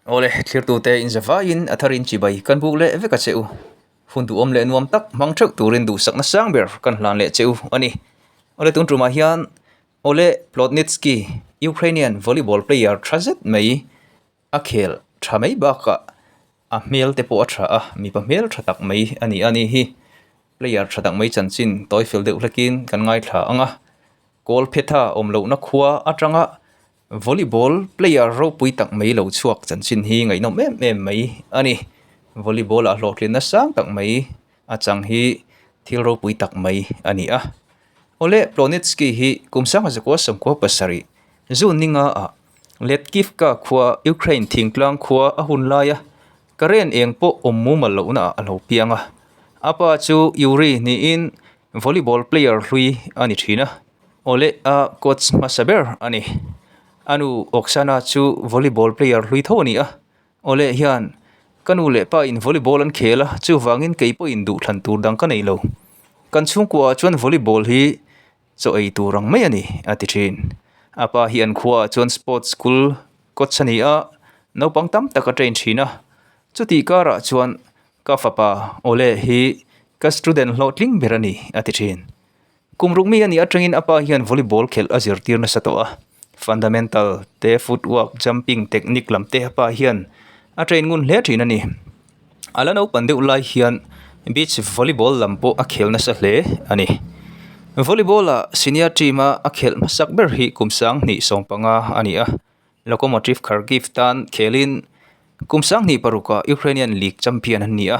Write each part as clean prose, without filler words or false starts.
Awle, thlirtute inzavaiin a tharin chibai kan buk leh vek a che u. Hun duhawm leh nuam tak hmang theuh turin duhsakna sang ber kan hlan leh che u a ni. Awle, tun tumah hian Oleh Plotnytskyi, Ukrainian volleyball player tha zet mai a khel tha mai bakah a hmel te pawh a tha a, mipa hmel tha tak mai a ni a ni hi. Player tha tak mai chanchin tawi fel deuh hlekin kan ngaithla ang a, kawl phetha awm lohna khua atanga Volleyball player ropui tak mai lo chhuak chanchin hi ngaihnawm em em mai a ni. Volleyball ah hlawhtlinna sang tak mai a chang hi thil ropui tak mai a ni a. Oleh Plonitsky hi kum sangha zakua sawmkua pasarih June ninga ah Letkivka khua Ukraine thingtlang khua a hun laia current eng pawh awm mumal lohna ah a lo piang a. A pa chu Yuri niin volleyball player hlui a ni thin a. Awle a coach hmasa ber a ni. A nu Oksana chu volleyball player hlui tho a ni a. Awle hian ka nu leh pa in volleyball an khel a, chuvangin kei pawhin duhthlan tur dang ka nei lo. Kan chhungkuaah chuan volleyball hi chaw ei tur ang mai a ni, a ti thin. A pa hi an khuaah chuan sports school coach a ni a, naupang tam tak a train thin a. Chutih karah chuan ka fapa Awle hi ka student hlawhtling ber a ni, a ti thin. Kum ruk mi a nih atangin a pa hian volleyball khelh a zirtir nasa tawh a, fundamental te, footwork, jumping technique lam te a pa hian a train ngun hle thin a ni. A la naupan deuh lai hian beach volleyball lam pawh a khel nasa hle a ni. Volleyball ah senior team a a khelh hmasak ber hi kum sanghnih sawmpanga a ni a, Lokomotiv Kharkiv tan khelin kum sanghnih parukah Ukrainian League champion an ni a.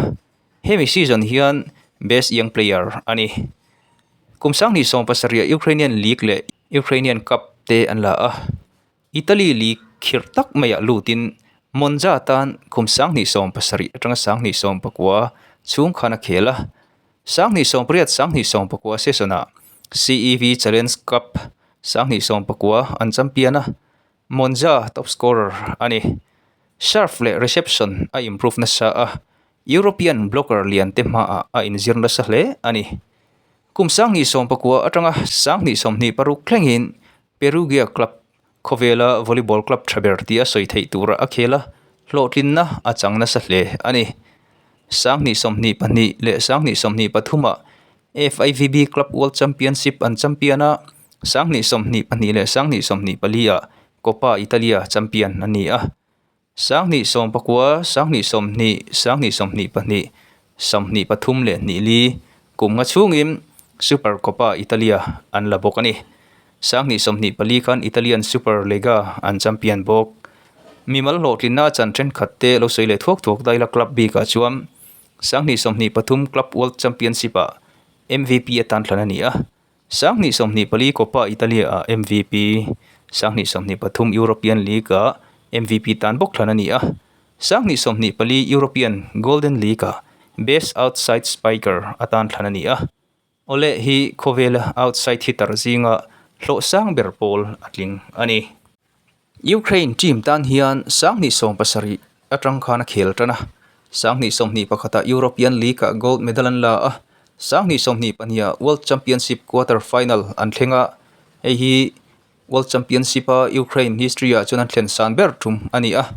Hemi season hian Best Young Player a ni. Kum sanghnih sawm pasarih Ukrainian League leh Ukrainian Cup te an la a. Italy League khirh tak maiah lutin Monza tan kum sanghnih sawm pasarih atanga sanghnih sawm pakua chhung khan a khel a. Sanghnih sawm pariat sanghnih sawm pakua season-ah CEV Challenge Cup sanghnih sawm pakua an champion a. Monza top scorer a ni. Serve leh reception a improve nasa a, European blocker lian te hmaah a inzir nasa hle a ni. Kum sanghnih sawmpakua atanga sanghnih sawmhnih paruk thlengin Perugia club khawvela volleyball club tha ber tia sawi theih tura a khel a, hlawhtlinna a chang nasa hle a ni. Sanghnih sawmhnih pahnih leh sanghnih sawmhnih pathumah FIVB Club World Championship an champion a, sanghnih sawmhnih pahnih leh sanghnih sawmhnih pali ah Coppa Italia champion a ni a. Sanghnih sawm pakua, sanghnih sawmhnih, sanghnih sawmhnih pahnih, sawmhnih pathum leh hnih li kum nga chhungin Super Coppa Italia an la bawk a ni. Sanghnih sawmhnih pali khan Italian Super Lega an champion bawk. Mimal hlawhtlinna a chan thenkhat te lo sawi leh thuak thuak daila club bikah chuan Sanghnih sawmhnih pathum Club World Championship ah MVP atan thlan a ni a. Sanghnih sawmhnih pali Coppa Italia ah MVP, Sanghnih sawmhnih pathum European League ah MVP tan bawk thlan a ni a. Sanghnih sawmhnih pali European Golden League ah Best Outside Spiker atan thlan a ni a. Awle hi khawvela outside hitter zinga hlawh sang ber pawl a tling a ni. Ukraine team tan hian sanghnih sawm pasarih atang khan a khel tan a, sanghnih sawmhnih pakhatah European League ah gold medal an la a, sanghnih sawmhnih pahniha World Championship quarter final an thleng a, hei hi World Championship a Ukraine history ah chuan an thlen san ber tum a ni a,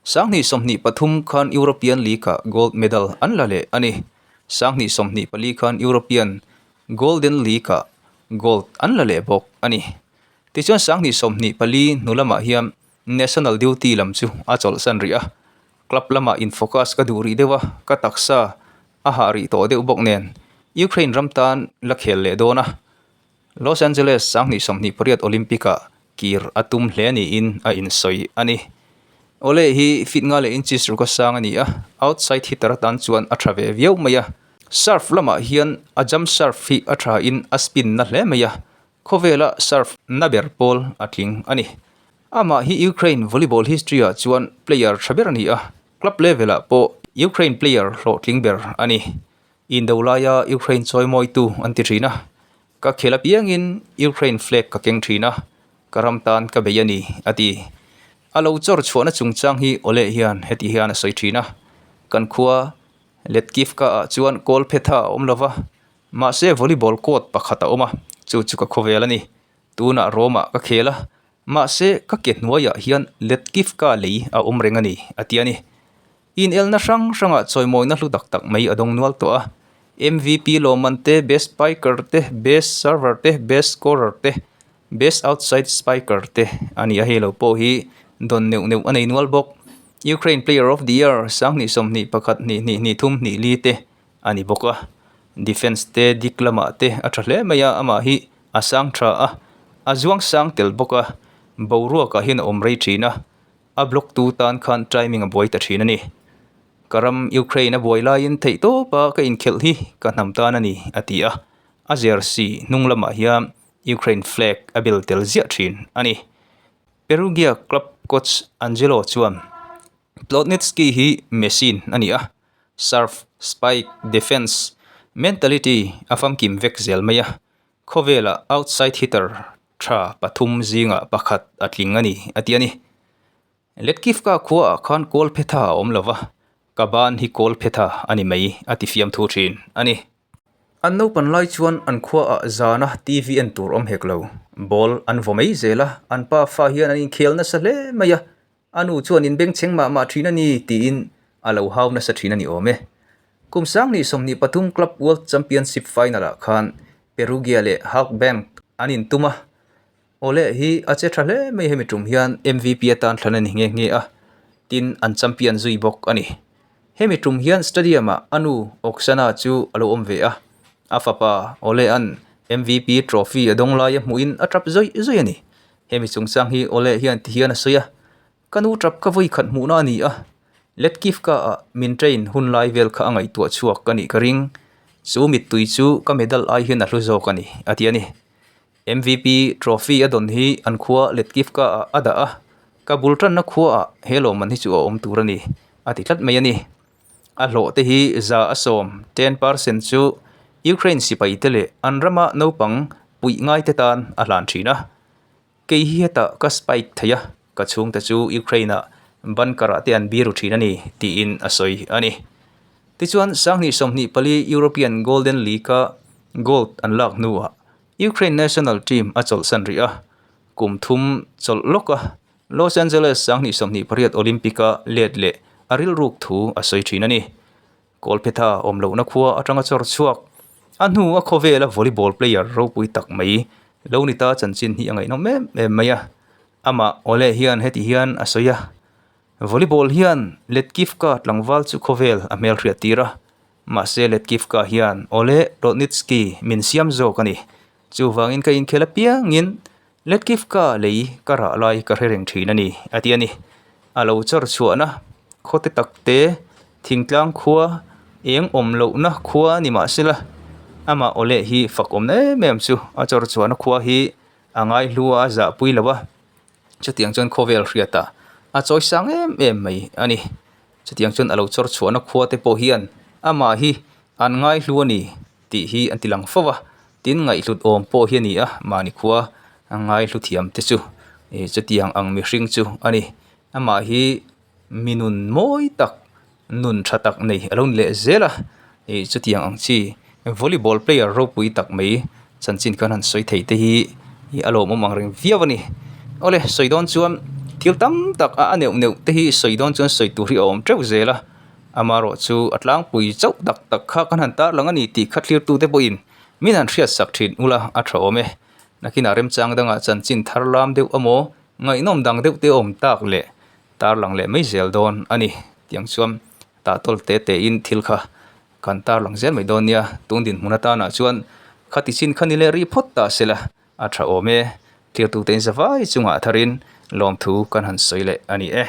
sanghnih sawmhnih pathum khan European League ah gold medal an la leh a ni. Sanghnih sawmhnih pali khan European Golden League-ah gold an la leh bawk a ni. Tichuan sanghnih sawmhnih pali hnu lamah hian national duty lam chu a chawlhsan rih a, club lamah in focus ka duh rih deuh a, ka taksa a hah rih tawh deuh bawk nen Ukraine ram tan la khel leh dawn a. Los Angeles sanghnih sawmhnih pariat Olympic-ah kir a tum hle niin a insawi a ni. Ole hi feet nga leh inches ruk a sang a ni a, outside hitter atan chuan a tha ve viau mai a. Serve lamah hian a jump serve hi a tha in a spin na hle mai a, khawvela serve na ber pawl a tling a ni. Amah hi Ukraine volleyball history ah chuan player tha ber a ni a, club level ah pawh Ukraine player hlawhtling ber a ni. Indo laia Ukraine chawimawitu an ti thin a, ka khel apiangin Ukraine flag ka keng thin a, ka ram tan ka bei a ni, a ti. A lo chawr chhuahna chungchang hi Oleh hian heti hian a sawi thin a, Kan khua Letkivka ah chuan kawl phetha a awm lova, mahse volleyball court pakhat a awm a, chu chu ka khawvel a ni. Tunah Rome ah ka khel a. Mahse, ka ke hnuaiah hian Letkivka lei a awm reng a ni, a ti a ni. Inelna hrang hrangah chawimawina hlu tak tak mai a dawng nual tawh a. MVP lawmman te, Best Spiker te, Best Server te, Best Scorer te, Best Outside Spiker te a ni a, hei lo pawh hi dawn neuh neuh a nei nual bawk. Ukraine Player of the Year sanghnih sawmhnih pakhat hnih hnih hnih thum hnih li te a ni bawk a. Defence te dik lamah te a tha hle mai a, amah hi a sang tha a, a zuang sang tel bawk a, boruakah hian a awm rei thin a, a block tu tan khan timing a buai ta thin a ni. Ka ram Ukraine a buai laiin theih tawpa ka inkhelh hi ka hnam tan a ni, a ti a, a jersey hnung lamah hian Ukraine flag a bel tel ziah thin a ni. Perugia club coach Angelo chuan. Plotnytskyi hi machine a ni a, serve, spike, defence, mentality a famkim vek zel mai a, khawvela outside hitter tha pathum zingah pakhat a tling a ni a ti a ni. Letkivka khuaah khan kawl phetha a awm lova, ka ban hi kawl phetha a ni mai a ti fiamthu thin a ni. An naupan lai chuan an khuaah zana TV en tur awm hek lo, ball an vaw mai zel a, an pa fa hian an inkhel nasa hle mai a, A nu chuan in bengchheng mah mah thin a ni tiin a lo hau nasa thin a ni awm e. Kum sanghnih 23 Club World Championship final-ah khan Perugia leh Halkbank an intum a, Ole hi a che tha hle mai hemi tum hian MVP atan thlan a ni nghe nghe a, tin an champion zui bawk a ni. Hemi tum hian stadium-ah a nu Oksana chu a lo awm ve a, a fapa Ole-a'n MVP trophy a dawng laia hmuhin a tap zawih zawih a ni. Hemi chungchang hi Ole hian ti hian a sawi a, Ka nu tap ka vawi khat hmuhna a ni a, Letkivka ah min train hun lai vel kha a ngaihtuah chhuak ka nih ka ring, chu mittui chu ka medal ai hian a hlu zawk a ni, a ti a ni. MVP trophy a dawn hi an khua Letkivka ah a dah a, ka bul tanna khua ah he lawmman hi chu a awm tur a ni, a ti tlat mai a ni. A hlawh te hi 100%, 10%, chu Ukraine sipai te leh an rama naupang puih ngai te tan a hlan thin a. Kei hi hetah ka spike thei a, ka chhungte chu Ukraine-ah bunker-ah te an biru thin a ni, tiin a sawi a ni. Tichuan, sanghnih 24 European Golden League-a gold an lak hnuah Ukraine national team a chawlhsan rih a, kum thum chawlh lawka Los Angeles sanghnih 28 Olympic-a let leh a rilruk thu a sawi thin a ni. Kawlphetha awm lohna khua atanga chawr chhuak. A hnu a khawvela volleyball player ropui tak mai lo ni ta chanchin hi a ngaihnawm em em mai a. Amah Ole hian heti hian a sawi a, Volleyball hian Letkivka tlangval chu khawvel a hmelhriat tir a, mahse Letkivka hian Ole Plotnytskyi min siam zawk a ni. Chuvangin ka inkhel apiangin Letkivka lei ka rah lai ka hre reng thin a ni, a ti a ni. A lo chawr chhuahna khawte takte thingtlang khua eng awm lohna khua ni mah sela, amah awleh hi fak awm em em chu a chawr chhuahna khua hi a ngai hlu a, a zahpui lo a, chutiang chuan khawvel hriatah a chawi sang em em mai a ni. Chutiang chuan a lo chawr chhuahna khua te pawh hian amah hi an ngai hlu a ni tih hi an ti lang fo a, tin ngaihhlut awm pawh hi a ni a, mahni khua a ngaihlu thiam te chu ih chutiang ang mihring chu a ni. Amah hi mi nun mawi tak nun tha tak nei a lo ni leh zel a, ih chutiang ang chi volleyball player ropui tak mai chanchin khan han sawi thei te hi ih a lawmawm ang reng viau a ni. Awle sawi dawn chuan thil tam tak a a neuh neuh te hi sawi dawn chuan sawi tur hi a awm teuh zel a. Amaherawh chu a tlangpui chauh tak tak kha kan han tarlang a ni tih kha thlirtute pawhin min han hriatsak thin ula a tha awm e. Nakinah remchang dangah chanchin thar lam deuh emaw ngaihnawm dang deuh te awm tak leh tarlang leh mai zel dawn a ni. Tiang chuan tahtawl te tein thil kha kan tarlang zel mai dawn nia. Tun dinhmun atanah chuan khati chin kha ni leh rih phawt ta sela a tha awm e. Thlirtute in zavai chungah tharin lawmthu kan han sawi leh a ni e.